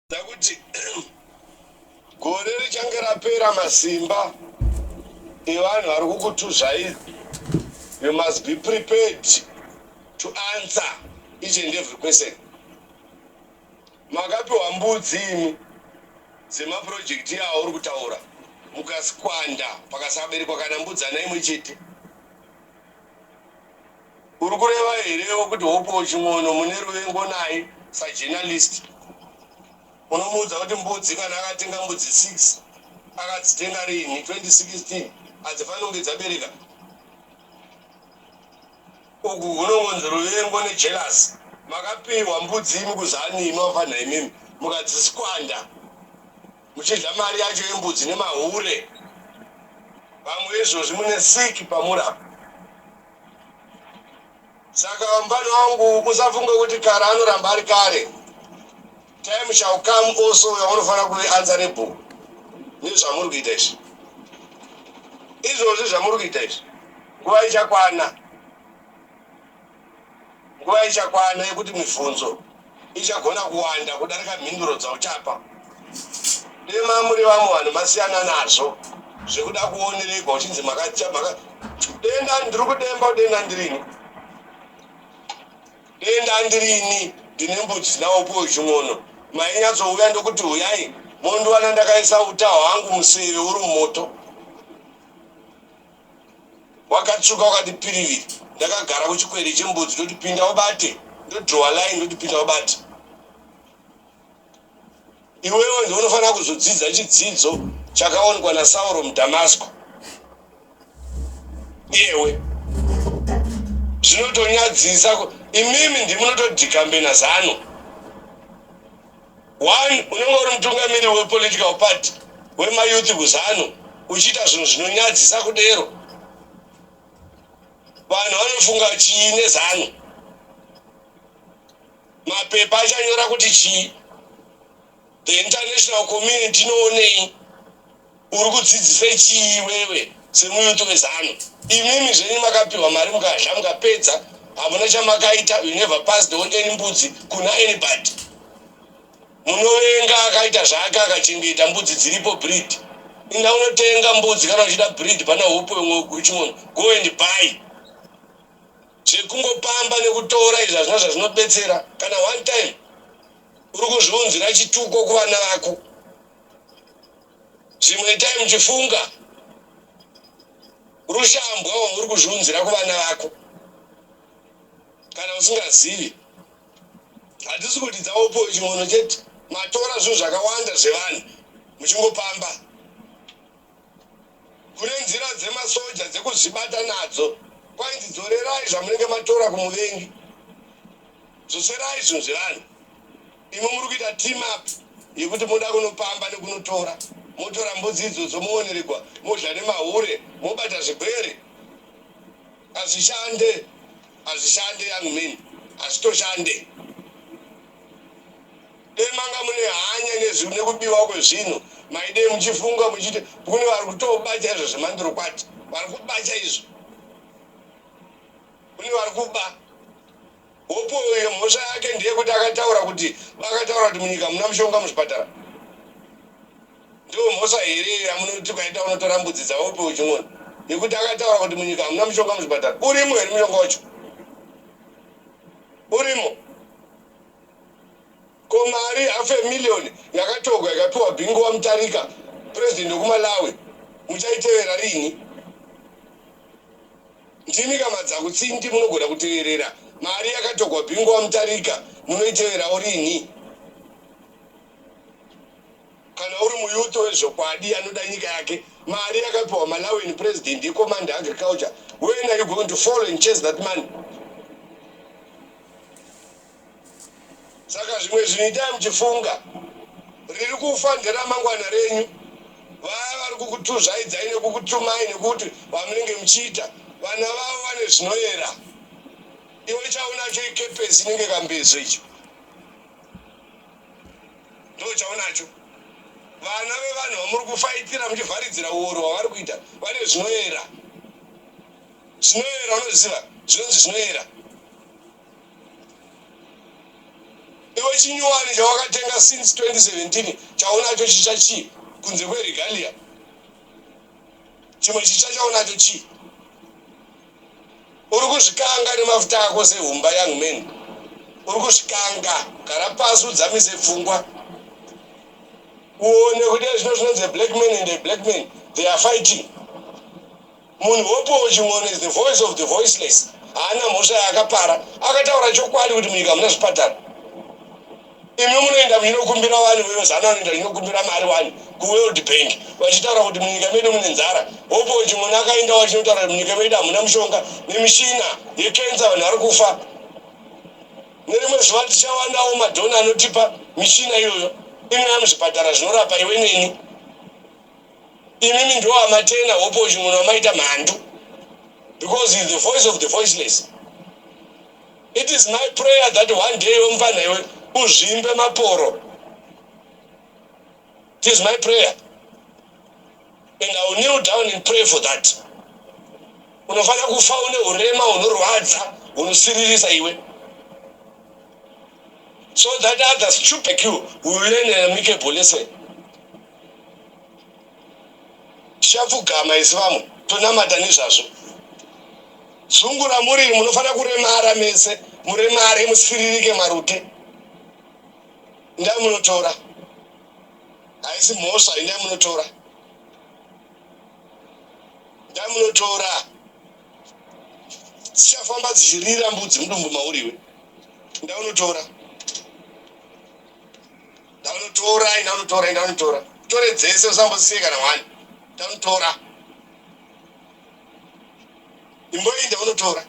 Kuti gore richange rapera, masimba evanhu vari kukutuzvai, you must be prepared to answer each and every question. Makapiwa mbudzi imi dzemapurojekti awo uri kutaura, mukasquander, pakasaberekwa kana mbudzana imwe chete. Uri kureva herewo kuti Hopewell Chin'ono mune ruvengo naye sajournalist? Unomuudza kuti mbudzi, kana akatenga mbudzi 6, akadzitenga rini? 2016. Hadzifaniri kunge dzabereka. Uku hunongonzi ruvengo nejealous. Makapiwa mbudzi imi kuZANU, imi vafanira imimi mukadzisquander, muchidya mari yacho yembudzi nemahure. Vamwe izvozvi mune siki pamurapa. Saka mufana wangu, usafunge kuti kare anoramba ari kare. Time shall come also yaunofanira kuve answerable nezvamuri kuita izvi. Izvozvi zvamuri kuita izvi, nguva ichakwana, nguva ichakwana yekuti mibvunzo ichagona kuwanda kudarika mhinduro dzauchapa. Dema muri vamwe vanhu masiyana nazvo zvekuda kuoneregwa uchinzi makacha maka. Denda ndiri kudemba, denda ndirini, denda ndirini, ndine mbudzi dzinaOpuwo Chin'ono. Mainyatsouya ndokuti uyai mondiwana ndakaisa uta hwangu, museve uri mumoto wakatsvuka wakati piriviri, ndakagara kuchikwere chembudzi, ndoti pinda ubate, ndodrowa line, ndoti pinda ubate. Iwewe ndiunofanira kuzodzidza chidzidzo chakaonekwa naSauro muDhamasco. Iyewe zvinotonyadzisa, imimi ndimunotodhikambena ZANU. One, unenge uri mutungamiri wepolitical party wemayouth kuZANU, uchiita zvinhu zvinonyadzisa kudero, vanhu vanofunga chii neZANU? Mapepa achanyora kuti chii? The international community inoonei? Uri kudzidzise chii iwewe semuyouth weZANU? Imimi zvenyu makapiwa mari, mukadya, mukapedza, hamuna chamakaita. You never passed on any mbudzi kuna anybody. Munovenga akaita zvake, akachengeta mbudzi dziripo, breed. Inda unotenga mbudzi kana uchida breed pana Hope Chin'ono, go and buy. Zvekungopamba nekutora izvi hazvina zvazvinobetsera kana one time. Uri kuzviunzira chituko kuvana vako. Zvimwe itai muchifunga rushambwa wamuri kuzviunzira kuvana vako kana usingazivi. Hatisi kuti dzaOpo Chin'ono chete, matora zvinhu zvakawanda zvevanhu muchingopamba. Kune nzira dzemasoja dzekuzvibata nadzo. Kwainzi dzorerai zvamunenge matora kumuvengi, dzoserai zvinhu zvevanhu. Imi muri kuita team up yekuti moda kunopamba nekunotora, motora mbudzi idzodzo, mooneregwa, modya nemahure, mobata zvigwere. Hazvishande, hazvishande, young man, hazvitoshande. Dei manga mune hanya nekubiwa kwezvinhu, maidei muchifunga muchiti kune vari kutoba chaizvo zvemandirokwati, vari kuba chaizvo, kune vari kuba. Hope uyo mhosva yake ndeyekuti akataura kuti, akataura kuti munyika muna mushonga muzvipatara. Ndiwo mhosva here yamunoti ukaita unotora mbudzi dzaHope Chin'ono yekuti akataura kuti munyika hamuna mushonga muzvipatara? Urimo here mushonga wacho? Urimo. Ko mari half a million yakatogwa ikapiwa Bingu waMutarika, president wekuMalawi, muchaitevera rini? Ndimi kamadzakutsindi, munogona kuteverera mari yakatogwa Bingu waMutarika, munoiteverawo rini? Kana uri muyouth wezvokwadi anoda nyika yake, mari yakapiwa Malawian president yecommand agriculture, when are you going to follow and chase that money? Saka zvimwe zvinhu itai muchifunga. Riri kufa nderamangwana renyu. Vaya vari kukutuzvaidzai nekukutumai nekuti vamunenge muchiita, vana vavo vane zvinoyera. Iwe chaunacho ikepesi inenge kambezo, icho ndo chaunacho. Vana vevanhu vamuri kufaitira muchivharidzira uoro hwavari kuita vane zvinoyera. Zvinoyera, unoziva zvinonzi zvinoyera. Iwe Chinyuwani chawakatenga since 2017 chaunacho chicha chii kunze kweregalia? Chimwe chicha chaunacho chii? Uri kuzvikanga nemafuta ako sehumba, young man. Uri kuzvikanga. Gara pasi, udzamise pfungwa, uone kuti zvino zvinonzi black man and a black man, they are fighting. Munhu Hopewell Chin'ono is the voice of the voiceless. Haana mhosva yaakapara. Akataura chokwadi kuti munyika muna zvipatara. Imi munoenda muchinokumbira vanhu veZANU, vanoenda vachinokumbira mari wani kuWorld Bank, vachitaura kuti munyika medu mune nzara. Hopewell Chin'ono akaenda vachinotaura kuti munyika medu hamuna mushonga nemishina yekensa, vanhu vari kufa. Nerimwe zuva tichawanawo madonor anotipa mishina iyoyo, inouya muzvipatara zvinorapa iwe neni. Imimi ndo amatena Hopewell Chin'ono amaita mhandu because he is the voice of the voiceless. It is my prayer that one day wemufana iwe uzvimbe maporo. It is my prayer and I will kneel down and pray for that. Unofanira kufa une urema hunorwadza, hunosiririsa iwe, so that others stupid you will learn an amicable lesson. Tichapfugama isi vamwe tonamata nezvazvo. Zungu ramuriri, munofanira kuremara mese, muremare, musiririke marute. Ndai munotora, haisi mhosva. Indai munotora, ndai munotora. Dzichafamba dzichirira mbudzi mudumbu mauriwe. Ndaunotora, ndaunotora, ndaunotora, ndaunotora. Tore dzese, usambosiye kana one. Ndaunotora, imboinda unotora.